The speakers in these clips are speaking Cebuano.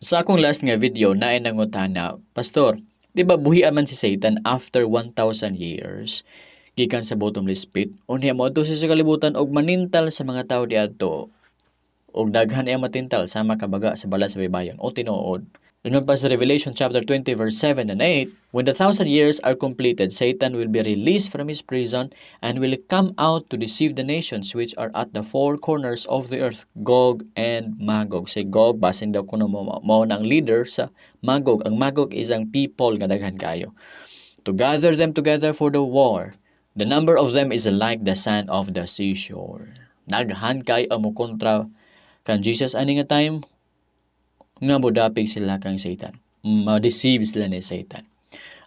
Sa akong last nga video, naay nangutana, "Pastor, di ba buhian man si Satan after 1,000 years gikan sa bottomless pit? Unya moadto siya sa kalibutan og manintal sa mga tao diadto og daghan iya matintal sama kabaga sa balas sa baybayon." O tinuod. Ingon pa sa Revelation chapter 20 verse 7 and 8, "When the 1,000 years are completed, Satan will be released from his prison and will come out to deceive the nations which are at the four corners of the earth, Gog and Magog." Si Gog, basin daw kuno mao na ang leader sa Magog. Ang Magog is ang people nga daghan kayo. "To gather them together for the war. The number of them is like the sand of the seashore." Daghan kay ang kontra kan Jesus ani nga time nga modapig sila kang Satan. Ma-deceive sila ni Satan.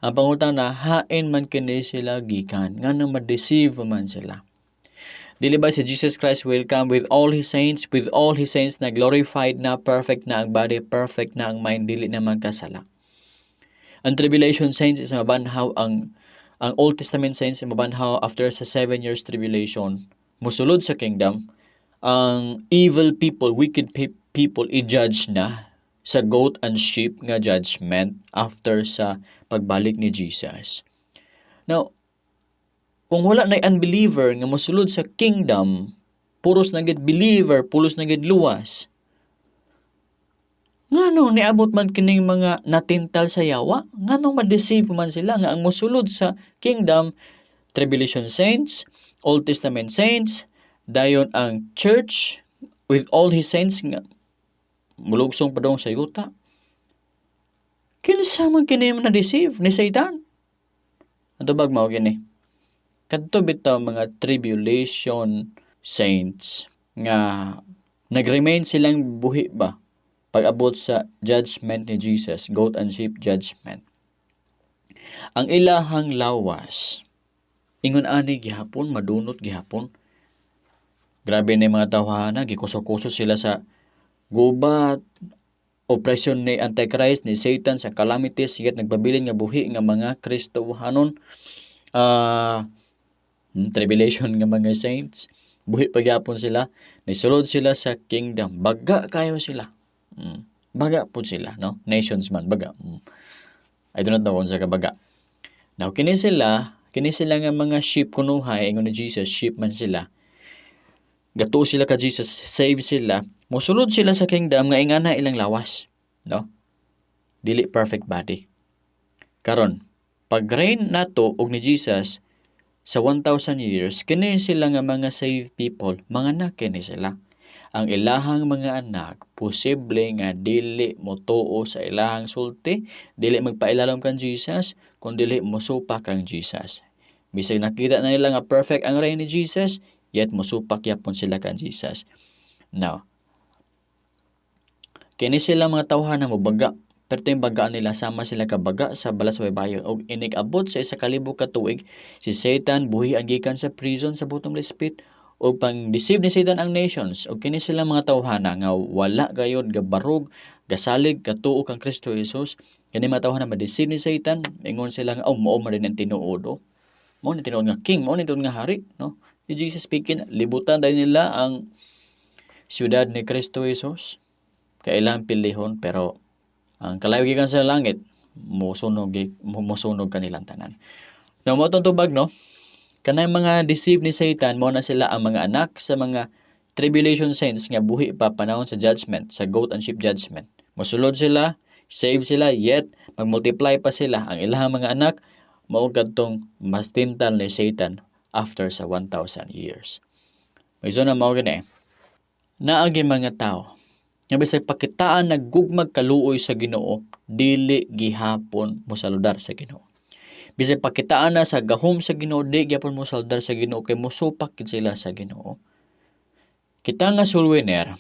Ang pangutana, hain man kini sila gikan? Nganong ma-deceive man sila? Dili ba si Jesus Christ will come with all His saints, with all His saints na glorified na, perfect na ang body, perfect na ang mind, dili na magkasala? Ang tribulation saints is mabanhaw, ang Old Testament saints is mabanhaw after sa 7 years tribulation, musulod sa kingdom. Ang evil people, wicked people, i-judge na sa goat and sheep nga judgment after sa pagbalik ni Jesus. Now, kung wala na unbeliever nga mosulod sa kingdom, puros na gid believer, puros na gid luwas. Ngano niabot man kining mga natintal sa yawa? Ngano ma-deceive man sila nga ang mosulod sa kingdom, tribulation saints, Old Testament saints, dayon ang church with all his saints nga mulugsong padong sa yuta? Kinsa man kini na deceive ni Satan? Ang tubag mao kini. Kadto bitaw mga tribulation saints nga nag-remain silang buhi ba pag-abot sa judgment ni Jesus, goat and sheep judgment. Ang ilahang lawas, ingon ani gihapon, madunot gihapon. Grabe na yung mga tawhana, gikuso-kuso sila sa gubat, opresyon ni Antichrist, ni Satan, sa calamities, yet nagpabilin nga buhi nga mga Kristohanon. Tribulation nga mga saints, buhi pa gyapon sila, nisulod sila sa kingdom, baga kayo sila. Baga pud sila, no? Nations man, baga. I do not know kung sa kabaga. Now, kini sila nga mga sheep kunuhay, ingon ni Jesus, sheep man sila. Gatuo sila ka Jesus, save sila, mosulod sila sa kingdom nga ingana ilang lawas, no? Dili perfect body. Karon, pag reign nato og ni Jesus sa 1,000 years, kini sila nga mga saved people, mga anak kini sila. Ang ilahang mga anak, posible nga dili motuo sa ilahang sulti, dili magpailalom kang Jesus, kung dili mosupak kang Jesus. Bisag nakita na nila nga perfect ang reign ni Jesus, yet mosupak yapon sila kang Jesus. Now, kini sila mga tawhan na mobaga, pero yung bagaan nila sama sila kabaga sa balas sa baybayon. Og inig-abot sa 1,000 ka tuig, si Satan buhi ang gikan sa prison sa bottomless pit o pang deceive ni Satan ang nations. Og kini sila mga tawhana nga wala gayod gabarog, gasalig, katuo kang Kristo Jesus, kini mga tawhana ma-deceive ni Satan. Ingon sila nga, "Oh, mao man rin ang tinuod, oh. Mao ni tinuod nga king, mao ni tinuod nga hari," no? Si Jesus speaking, libutan dahil nila ang siyudad ni Kristo Jesus. Kailangan pilihon, pero ang kalayo gikan sa langit musunog kanilang tanan. Now, mo tubag, no? Kanang mga deceive ni Satan, mo na sila ang mga anak sa mga tribulation saints nga buhi pa panahon sa judgment, sa goat and sheep judgment. Mosulod sila, save sila, yet mag-multiply pa sila. Ang ilahang mga anak mao kadtong mastintal ni Satan after sa 1,000 years. May na mao gani. Naagi mga tao nga bisag pakitaan naggugmag kaluoy sa Ginoo, dili gihapon mosaludar sa Ginoo. Bisag pakitaan na sa gahom sa Ginoo, di gihapon mosaludar sa Ginoo kay mosupak gid sila sa Ginoo. Kita nga soul winner,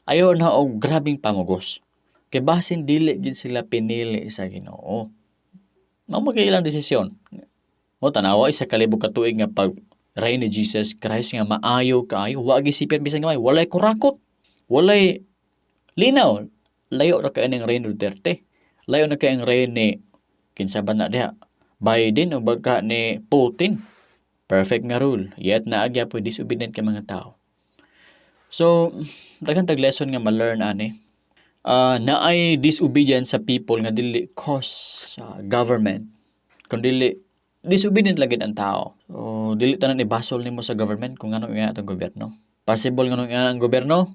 ayaw na og grabing pamugos. Kay basin dili gid sila pinili sa Ginoo. Mao magay ilang desisyon. O tanawa 1,000 ka tuig nga pag reign ni Jesus Christ nga maayo kaayo, wa gisipit bisan gamay, walay kurakot, walay linaw. Layo ra kay ning reign Duterte. Layo na kay ang reign ni kinsa ba na diha? Biden o bagka ni Putin. Perfect nga rule. Yet naa gyapoy disobedient kay mga tao. So, daghan tag lesson nga ma-learn ani. Naay disobedience sa people nga dili cause sa government kun dili disobedient lagi ang tao. So dili tanan ibasol nimo sa government kung nganong ingana atong gobyerno. Possible nganong ingana ang gobyerno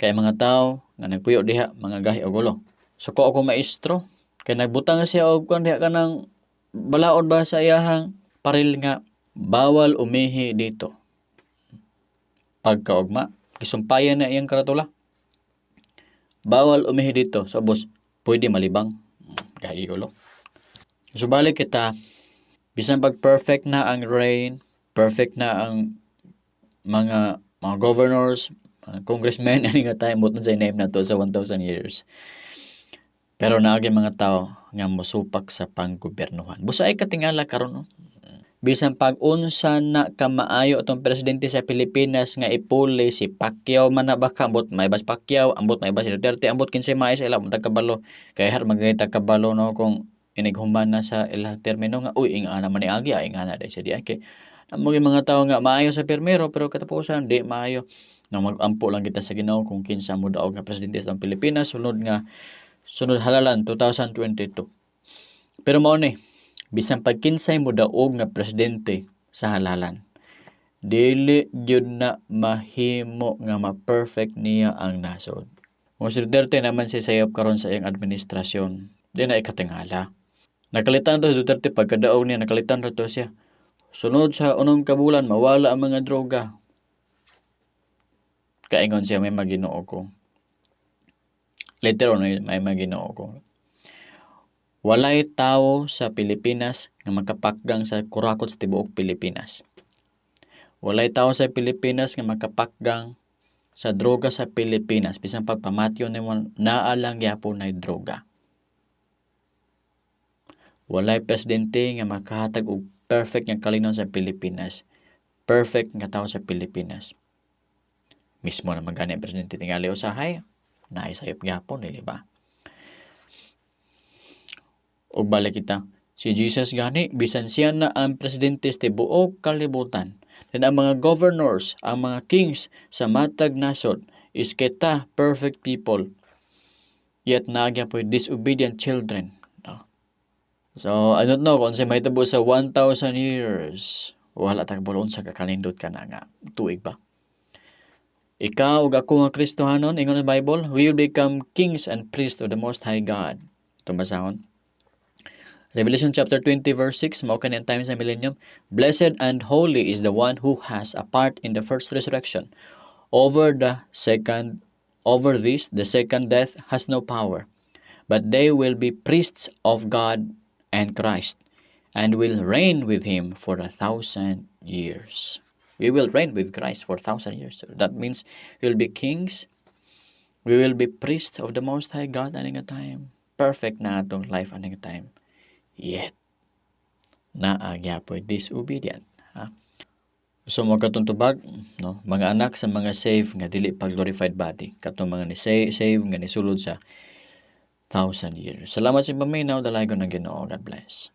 kay mga tao nga nagpuyo diha mga gahi og ulo. Suko ako maestro kay nagbutang siya og kuan diha, kanang balaod ba, sa iyahang paril nga "Bawal umihi dito." Pagkaugma, gisumpayan na iyang karatula. "Bawal umihi dito." So boss, pwede malibang. Gahi ulo. Subalik kita, bisan pag perfect na ang reign, perfect na ang mga governors, mga congressmen, ani nga time mo sa name na to sa 1,000 years. Pero naagi mga tao nga mosupak sa panggobyernohan. Busa ay katingala karon, no? Bisan pag unsa na kamaayo atong presidente sa Pilipinas nga ipuli si Pacquiao man na baka, ambot may bas Pacquiao, ambot may bas si Duterte, ambot kinsay maayo sa ila mo kabalo kay har magay kabalo, no, kung inighuman na sa ilang termino nga, "Uy, ingana man ni agi, ay ingana dai siya di." Kay amo yung mga tao nga maayo sa pirmero pero katapusan di maayo no. Magampo lang kita sa Ginoo kung kinsa mo daog nga presidente sa Pilipinas sunod nga sunod halalan 2022. Pero mao ni, bisan pag kinsay mo daog nga presidente sa halalan, dili gyud na mahimo nga ma-perfect niya ang nasod. Kung si Duterte naman si sayop karon sa iyang administrasyon, di na ikatingala. Nakalitan to si Duterte pagkadaog niya, nakalitan ra to siya. "Sunod sa 6 ka bulan, mawala ang mga droga." Kaingon siya, "May Maginoo ko." Later on, may Maginoo ko. Walay tao sa Pilipinas nga makapakgang sa kurakot sa tibuok Pilipinas. Walay tao sa Pilipinas nga makapakgang sa droga sa Pilipinas. Bisan pagpamatyo nimo, naa lang gyapon nay droga. Walay presidente nga makahatag og perfect nga kalinaw sa Pilipinas. Perfect nga tao sa Pilipinas. Mismo naman gani ang presidente, tingali usahay, naay sayop gyapon, dili ba? Ug balik kita, si Jesus gani, bisan siya na ang presidente sa tibuok kalibutan. Then ang mga governors, ang mga kings sa matag nasod is kita perfect people. Yet naa gyapoy disobedient children. No? So, I don't know kung unsay mahitabo sa 1,000 years. Wala ta kabalo unsa ka kanindot ka na nga tuig ba. Ikaw ug ako nga Kristohanon, ingon ang Bible, we will become kings and priests of the Most High God. Itong basahon. Revelation chapter 20 verse 6, mao kani ang time sa millennium. "Blessed and holy is the one who has a part in the first resurrection. Over this, the second death has no power, but they will be priests of God and Christ, and will reign with him for 1,000 years." We will reign with Christ for 1,000 years. So that means we will be kings, we will be priests of the Most High God ani nga time. Perfect na atong life ani nga time. Yet, naa gyapoy disobedient. Ha? So mo katong tubag, no, mga anak sa mga save nga dili pa glorified body, katong mga ni save nga nisulod sa 1,000 years. Salamat sa paminaw, dalaygon ng Ginoo. God bless.